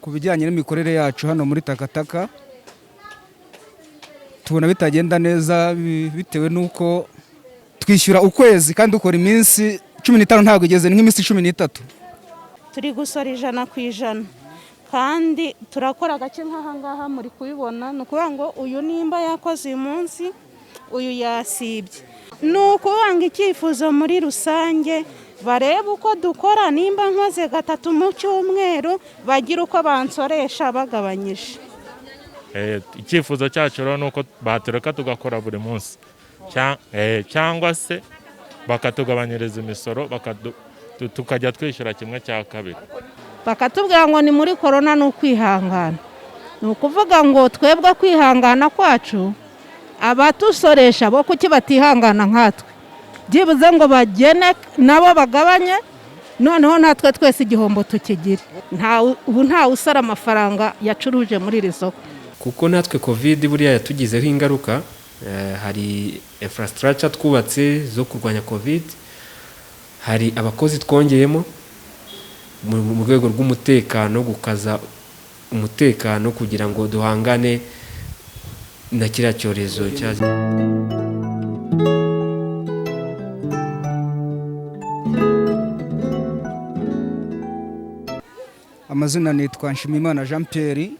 Ku bijyanye n'imikorere yacu hano muri Takataka, tubona bitagenda neza bitewe n'uko twishyura ukwezi kandi dukora iminsi 15, ntabwo igeze, ni nk'iminsi 13. Turi gusora 100% kandi turakora gake nk'aha ngaha muri kubibona. Ni ukuvuga ngo uyu nimba yakoze uyu munsi, uyu yasibye. Ni ukuvuga ngo icyifuzo muri rusange, barebe uko dukora. Nimba nkoze gatatu mu cyumweru, bagira uko bansoresha bagabanyije. Icyifuzo cyacu rero ni uko batureka tugakora buri munsi, cyangwa se bakatugabanyiriza imisoro, tukajya twishyura kimwe cya kabiri. Bakatubwira ngo ni muri korona, ni ukwihangana. Ni ukuvuga ngo twebwe kwihangana kwacu, abatusoresha bo kuki batihangana nkatwe? Byibuze ngo bagene nabo bagabanye, noneho natwe twese igihombo tukigire. Ubu ntawe usara amafaranga yacuruje muri iri soko. Kuko natwe COVID buriya yatugizeho ingaruka. Hari infrastructure twubatse zo kurwanya COVID, hari abakozi twongeyemo mu rwego rw'umutekano, gukaza umutekano kugira ngo duhangane na kiriya cyorezo cya. Amazina nitwa Nshimiyimana Jean Pierre,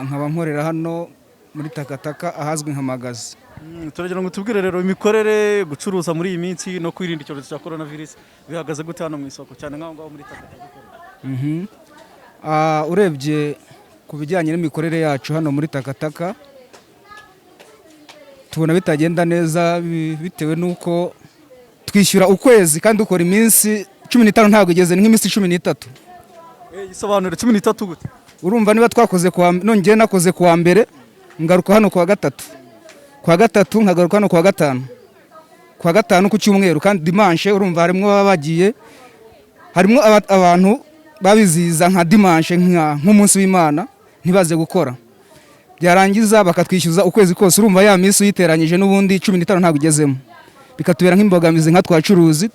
nkaba nkorera hano muri Takataka ahazwi nka Magazi. Turagira ngo tubwire rero imikorere, gucuruza muri iyi minsi no kwirinda icyorezo cya corona virus bihagaze gute hano mu isoko, cyane nk'aho ngaho muri Takataka? Urebye ku bijyanye n'imikorere yacu hano muri Takataka, tubona bitagenda neza bitewe n'uko twishyura ukwezi kandi dukora iminsi 15, ntabwo igeze, ni nk'iminsi 13. Isobanure, 13 gute? Urumva niba twakoze kuwa, nongeye nakoze kuwa mbere, ngaruka hano kuwa gatatu, kuwa gatatu nkagaruka hano kuwa gatanu, kuwa gatanu ku cyumweru kandi dimanche. Urumva harimo baba bagiye, harimo abantu babizihiza nka dimanche, nk'umunsi w'Imana, ntibaze gukora, byarangiza bakatwishyuza ukwezi kose. Urumva ya minsi uyiteranyije n'ubundi 15 ntabwo igezemo, bikatubera nk'imbogamizi nka twacuruzi.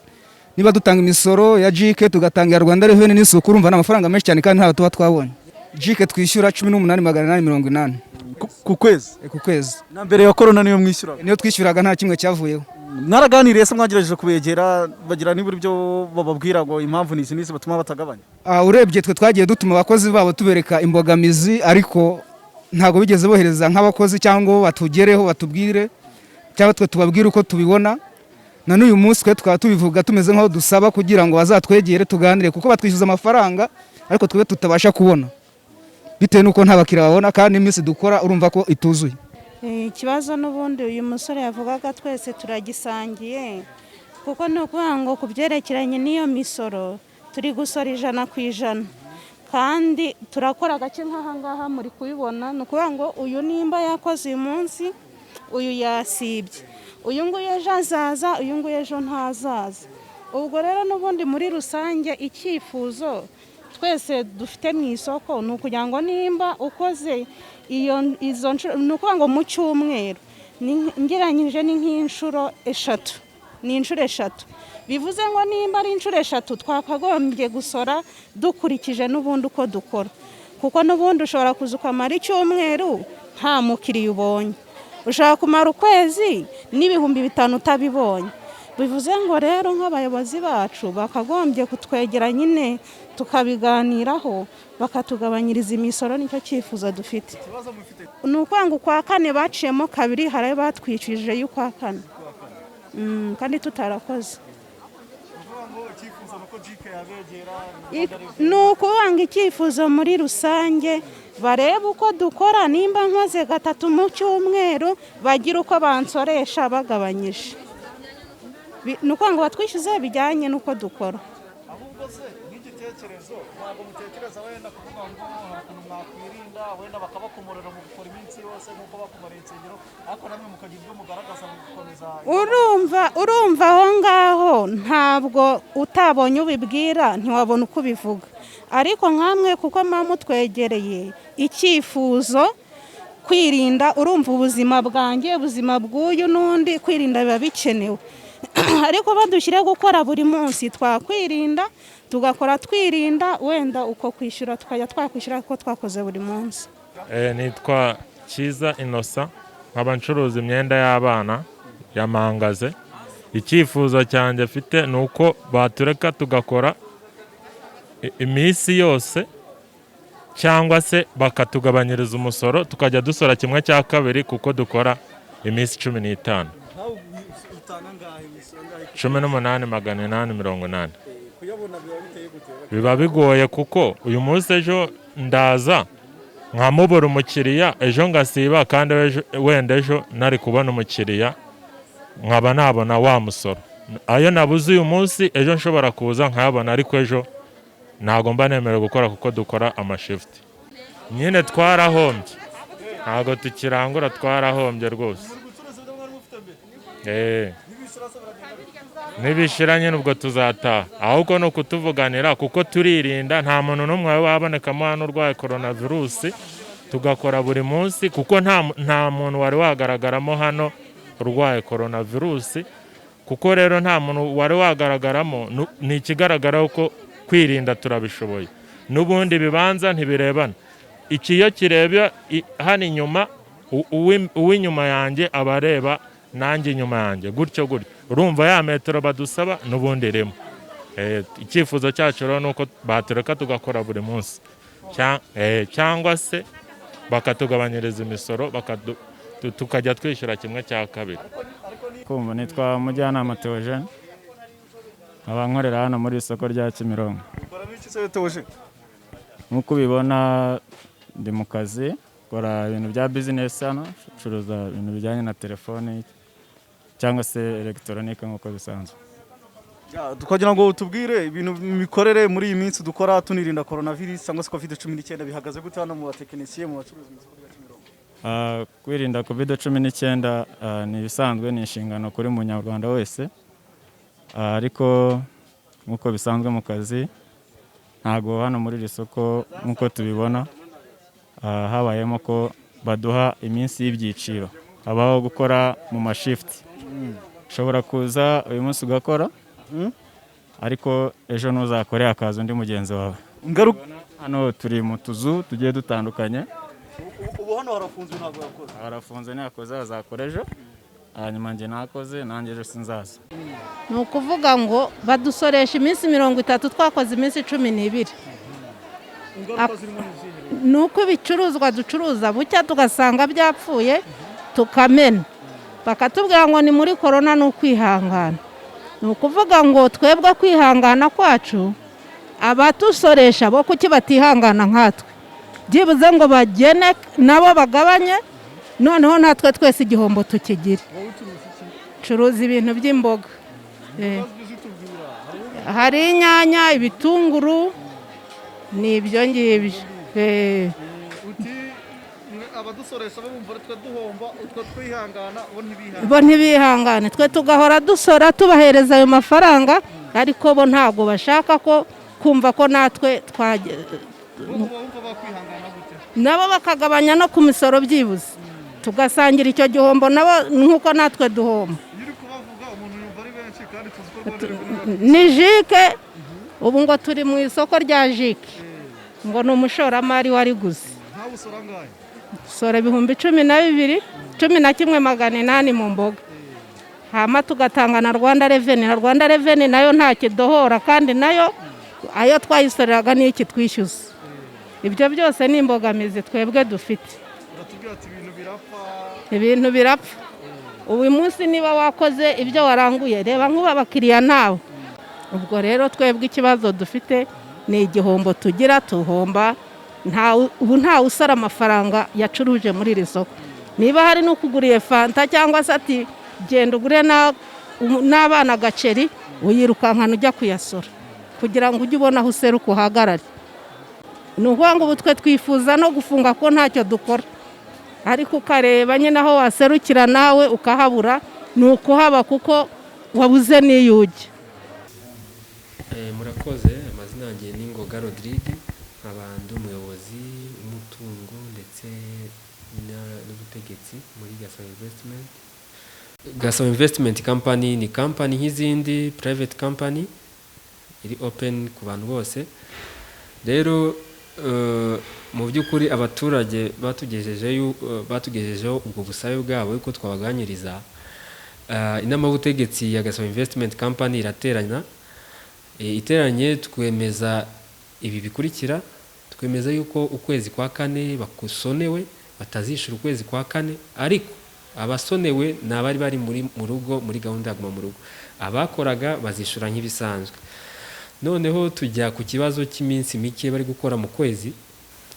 Niba dutanga imisoro ya jike, tugatanga iya Rwanda Revenue n'isuku, urumva ni amafaranga menshi cyane kandi ntabwo tuba twabonye. Jike twishyura 18,880. Ku kwezi? Ku kwezi. Na mbere ya corona niyo mwishyuraga? Niyo twishyuraga, nta kimwe cyavuyeho. Mwaraganiriye se? Mwagerageje kubegera, bagira nibura ibyo bababwira ngo impamvu ni izi n'izi batuma batagabanya? Urebye twe twagiye dutuma abakozi babo tubereka imbogamizi, ariko ntabwo bigeze bohereza nk'abakozi cyangwa ngo batugereho batubwire, cyangwa twe tubabwire uko tubibona. Na n'uyu munsi twe tukaba tubivuga tumeze nk'aho dusaba kugira ngo bazatwegere tuganire, kuko batwishyuza amafaranga ariko twebwe tutabasha kubona bitewe n'uko nta bakiriya babona, kandi iminsi dukora urumva ko ituzuye. Ikibazo n'ubundi uyu musore yavugaga twese turagisangiye, kuko ni ukuvuga ngo ku byerekeranye n'iyo misoro, turi gusora 100% kandi turakora gake nk'aha ngaha muri kubibona. Ni ukuvuga ngo uyu nimba yakoze uyu munsi, uyu yasibye, uyu nguyu ejo azaza, uyu nguyu ejo ntazaza. Ubwo rero n'ubundi muri rusange icyifuzo twese dufite mu isoko ni ukugira ngo nimba ukoze iyo izo nshuro, ni ukuvuga ngo mu cyumweru ngereranyije ni nk'inshuro eshatu, ni inshuro eshatu. Bivuze ngo nimba ari inshuro eshatu, twakagombye gusora dukurikije n'ubundi uko dukora, kuko n'ubundi ushobora kuza ukamara icyumweru nta mukiriya ubonye, ushobora kumara ukwezi n'5,000 utabibonye. Bivuze ngo rero nk'abayobozi bacu bakagombye kutwegera nyine tukabiganiraho, bakatugabanyiriza imisoro. Nicyo cyifuzo dufite. Ni ukuvuga ngo ukwa kane baciyemo kabiri, hari ayo batwishyuje y'ukwa kane, kandi tutarakoze. Ni ukuvuga ngo icyifuzo muri rusange, barebe uko dukora. Nimba nkoze gatatu mu cyumweru, bagira uko bansoresha bagabanyije. Ni ukuvuga ngo batwishyuze bijyanye n'uko dukora. Ahubwo se nk'igitekerezo, ntabwo mutekereza wenda kuvuga ngo hari ukuntu mwakwirinda, wenda bakabakomorera mu gukora iminsi yose nk'uko bakomorera insengero, ariko namwe mukagira ibyo mugaragaza mu gukomeza? Urumva aho ngaho ntabwo utabonye ubibwira ntiwabona uko ubivuga, ariko nkamwe kuko muba mutwegereye, icyifuzo kwirinda. Urumva ubuzima bwanjye, ubuzima bw'uyu n'undi, kwirinda biba bikenewe, ariko badushyire gukora buri munsi twakwirinda. Tugakora twirinda, wenda uko kwishyura tukajya twakwishyura kuko twakoze buri munsi. Nitwa Cyiza Innocent, nkaba ncuruza imyenda y'abana ya mangaze. Icyifuzo cyanjye mfite ni uko batureka tugakora iminsi yose, cyangwa se bakatugabanyiriza umusoro, tukajya dusora kimwe cya kabiri, kuko dukora iminsi 15. Nkawe utanga angahe, wishyura angahe? 18,880. Kuyabona biba biteye gute? Biba bigoye, kuko uyu munsi, ejo ndaza nkamubura umukiriya, ejo ngasiba, kandi wenda ejo nari kubona umukiriya, nkaba nabona wa musoro. Ayo nabuze uyu munsi, ejo nshobora kuza nkayabona, ariko ejo ntabwo mba nemerewe gukora kuko dukora amashifuti. Nyine twarahombye, ntabwo tukirangura, twarahombye rwose. Muri gucuruza ibyo mwari mufite mbere? Eh. Nibishira se biragenda bite? Nibishira nyine ubwo tuzataha. Ahubwo ni ukutuvuganira, kuko turirinda, nta muntu n'umwe wari wabonekamo hano urwaye coronavirus. Tugakora buri munsi kuko nta muntu wari wagaragaramo hano urwaye coronavirus. Kuko rero nta muntu wari wagaragaramo, ni ikigaragara ko kwirinda turabishoboye. N'ubundi ibibanza ntibirebana. Iki iyo kireba hano inyuma, uw'inyuma yanjye aba areba nanjye inyuma yanjye, gutyo gutyo. Urumva ya metero badusaba n'ubundi irimo. Icyifuzo cyacu rero ni uko batureka tugakora buri munsi, cyangwa se bakatugabanyiriza imisoro, tukajya twishyura kimwe cya kabiri. Kumva nitwa Mujyanama Theogene, nkaba nkorera hano muri isoko rya Kimironko. Ukoramo iki se, Theogene? Nk'uko ubibona, ndi mu kazi, nkora ibintu bya bizinesi hano, ncuruza ibintu bijyanye na telefoni cyangwa se elegitoronike nk'uko bisanzwe. Ya, tukagira ngo tubwire ibintu, imikorere muri iyi minsi dukora tunirinda coronavirus cyangwa se COVID-19, bihagaze gute hano mu batekinisiye, mu bacuruzi mu isoko rya Kimironko? Kwirinda COVID-19 ni ibisanzwe, ni inshingano kuri munyarwanda wese. Ariko nk'uko bisanzwe mu kazi, ntabwo hano muri iri soko nk'uko tubibona, habayemo ko baduha iminsi y'ibyiciro, habaho gukora mu mashifuti. Ushobora kuza uyu munsi ugakora, ariko ejo ntuzakore, hakaza undi mugenzi wawe. Ingaruka Hano turi mu tuzu tugiye dutandukanye. Ubu hano harafunzwe, ntabwo yakoze? Harafunze, ntiyakoze, azakora ejo. Hanyuma njye nakoze, nanjye ejo sinzaza. Ni ukuvuga ngo badusoresha iminsi 30 twakoze iminsi 12. Ingaruka zirimo ni izihe rero? Ni uko ibicuruzwa ducuruza bucya tugasanga byapfuye, tukamena, bakatubwira ngo ni muri korona, ni ukwihangana. Ni ukuvuga ngo twebwe kwihangana kwacu, abatusoresha bo kuki batihangana nkatwe, byibuze ngo bagene nabo bagabanye, noneho natwe twese igihombo tukigire? Wowe ucuruza iki? Curuza ibintu by'imboga. Ibibazo uzitubwira. Hari inyanya, ibitunguru, ni ibyo ngibyo. Uti mwe abadusoresha bo bumva twe duhomba, utwo twihangana, bo ntibihangana. Bo ntibihangane, twe tugahora dusora, tubahereza ayo mafaranga, ariko bo ntabwo bashaka ko kumva ko natwe twajya. Bo bumva bakwihangana gute? Nabo bakagabanya no ku misoro, byibuze tugasangira icyo gihombo nabo nk'uko natwe duhomba. Iyo uri kubavuga, umuntu yumva ari benshi, kandi tuzi ko Rwanda Revenue Ni jike. Ubu ngo turi mu isoko rya jike, ngo ni umushoramari wariguze. Nkawe usora angahe? Sora 12,000, 11,800 mu mboga. Hama tugatanga na Rwanda Revenue, na Rwanda Revenue nayo nta kidohora, kandi nayo ayo twayisoreraga niyo ikitwishyuza. Ibyo byose ni imbogamizi twebwe dufite. Uratubwira ati ibintu birapfa. Ibintu birapfa. Uyu munsi niba wakoze ibyo waranguye, reba nk'ubu abakiriya ntawe. Ubwo rero twebwe ikibazo dufite ni igihombo tugira, tuhomba. Ubu ntawe usora amafaranga yacuruje muri iri soko. Niba hari n'ukuguriye fanta, cyangwa se ati genda ugure n'abana agaceri, uyirukankana ujya kuyasora kugira ngo ujye ubona aho useruka uhagarare. Ni ukuvuga ngo ubu twe twifuza no gufunga ko ntacyo dukora, ariko ukareba nyine aho waserukira nawe ukahabura, ni ukuhaba kuko wabuze n'iyo ujya. Murakoze. amazina yanjye ni Ngoga Rodrigue, nkaba ndi umuyobozi w'umutungo ndetse n'ubutegetsi muri Gasabo Investment. Gasabo Investment Company ni company nk'izindi private company. iri open ku bantu bose. Rero mu by'ukuri abaturage batugejejeho ubwo busabe bwabo yuko twabaganiriza. Inama y'ubutegetsi ya Gasabo Investment Company iraterana. Iteranye twemeza ibi bikurikira: twemeza yuko ukwezi kwa kane bakusonewe, batazishyura ukwezi kwa kane, ariko abasonewe ni abari bari mu rugo muri gahunda ya Guma mu Rugo, abakoraga bazishyura nk'ibisanzwe. Noneho tujya ku kibazo cy'iminsi mike bari gukora mu kwezi,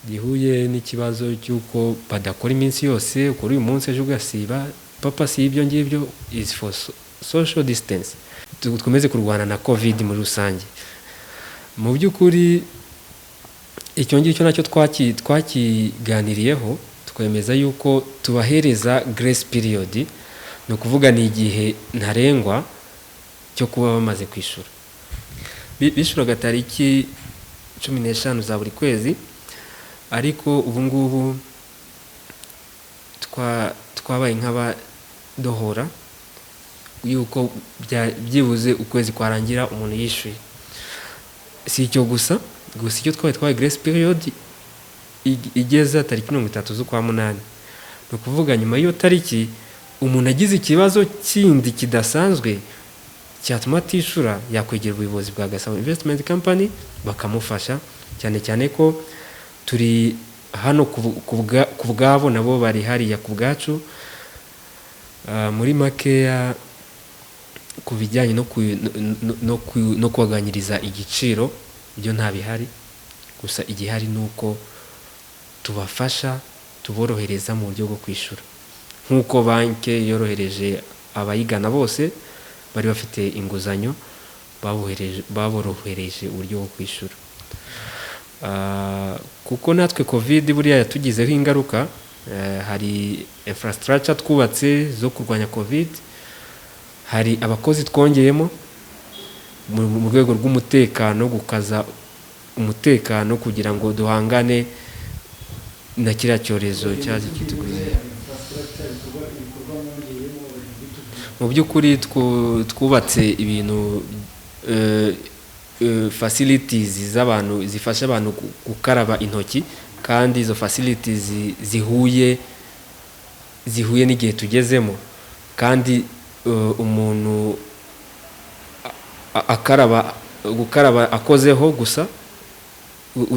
gihuye n'ikibazo cy'uko badakora iminsi yose, ukora uyu munsi ejo ugasiba. Papa, si ibyo ngibyo, is for social distance, dukomeze kurwana na COVID muri rusange. Mu by'ukuri icyo ngicyo nacyo twakiganiriyeho, twemeza yuko tubahereza grace period, ni ukuvuga ni igihe ntarengwa cyo kuba bamaze kwishyura. Bishyuraga tariki 15 za buri kwezi, ariko ubu ngubu twabaye nk'abadohora yuko byibuze ukwezi kwarangira umuntu yishyuye. Si icyo gusa, gusa icyo twabaye grace period igeza tariki 30 z'ukwa munani, ni ukuvuga nyuma y'iyo tariki umuntu agize ikibazo kindi kidasanzwe cyatuma atishyura, yakwegera ubuyobozi bwa Gasabo Investment Company bakamufasha, cyane cyane ko turi hano ku bwabo, nabo bari hariya ku bwacu. Muri makeya, ku bijyanye no kubagabanyiriza igiciro byo nta bihari, gusa igihari ni uko tubafasha, tuborohereza mu buryo bwo kwishyura nk'uko banki yorohereje abayigana bose bari bafite inguzanyo, baborohereje uburyo bwo kwishyura. Kuko natwe COVID buriya yatugizeho ingaruka. Hari infrastructure twubatse zo kurwanya COVID, hari abakozi twongeyemo mu rwego rw'umutekano, gukaza umutekano kugira ngo duhangane na kiriya cyorezo cyaje kitugwiriye. Mu by'ukuri twubatse ibintu, facilities z'abantu zifasha abantu gukaraba intoki, kandi izo facilities zihuye n'igihe tugezemo, kandi umuntu akaraba, gukaraba akozeho gusa,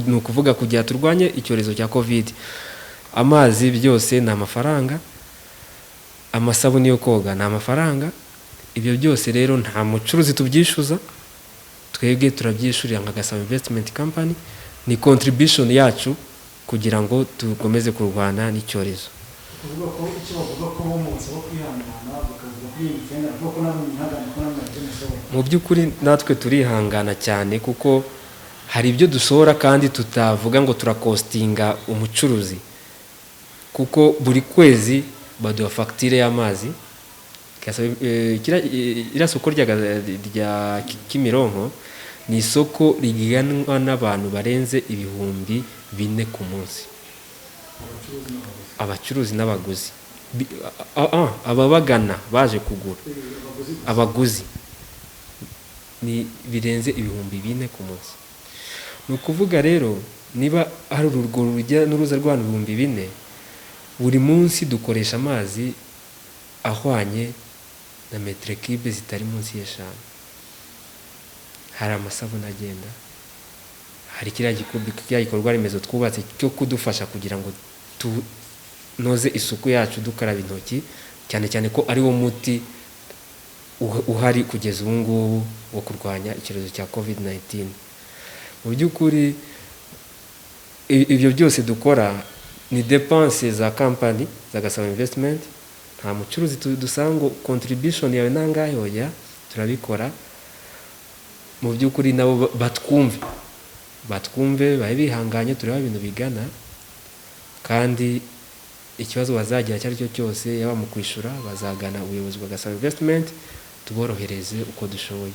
ni ukuvuga kugira turwanye icyorezo cya COVID. Amazi byose ni amafaranga, amasabune yo koga ni amafaranga. Ibyo byose rero nta mucuruzi tubyishyuza, twebwe turabyishyurira nka Gasabo Investment Company, ni contribution yacu kugira ngo dukomeze kurwana n'icyorezo. Kuvuga ko icyo bavuga ko bo mubasaba kwihangana, bakavuga kuri iyi mitende, bavuga ko namwe mwihangana, ko namwe nabyo mushobora. Mu by'ukuri natwe turihangana cyane, kuko hari ibyo dusohora kandi tutavuga ngo turakostinga umucuruzi, kuko buri kwezi baduha fagitire y'amazi. Iriya soko rya Kimironko ni isoko riganwa n'abantu barenze 4000 ku munsi, abacuruzi n'abaguzi, ababagana baje kugura, abaguzi ni birenze 4000 ku munsi. Ni ukuvuga rero niba hari urwo rujya n'uruza rw'abantu 4000 buri munsi, dukoresha amazi ahwanye na metero kibe zitari munsi y'eshanu. Hari amasabune agenda, hari kiriya gikorwa remezo twubatse cyo kudufasha kugira ngo tunoze isuku yacu dukaraba intoki, cyane cyane ko ari wo muti uhari kugeza ubu ngubu wo kurwanya icyorezo cya COVID 19. Mu by'ukuri ibyo byose dukora ni dépenses za kampani za Gasabo Investment. Nta mucuruzi dusanga ngo contribution yawe nangahe, oya, turabikora. Mu by'ukuri nabo batwumve, babe bihanganye, turebe ibintu bigana, kandi ikibazo bazagira icyo ari cyo cyose, yaba mu kwishyura, bazagana ubuyobozi bwa Gasabo Investment tuborohereze uko dushoboye.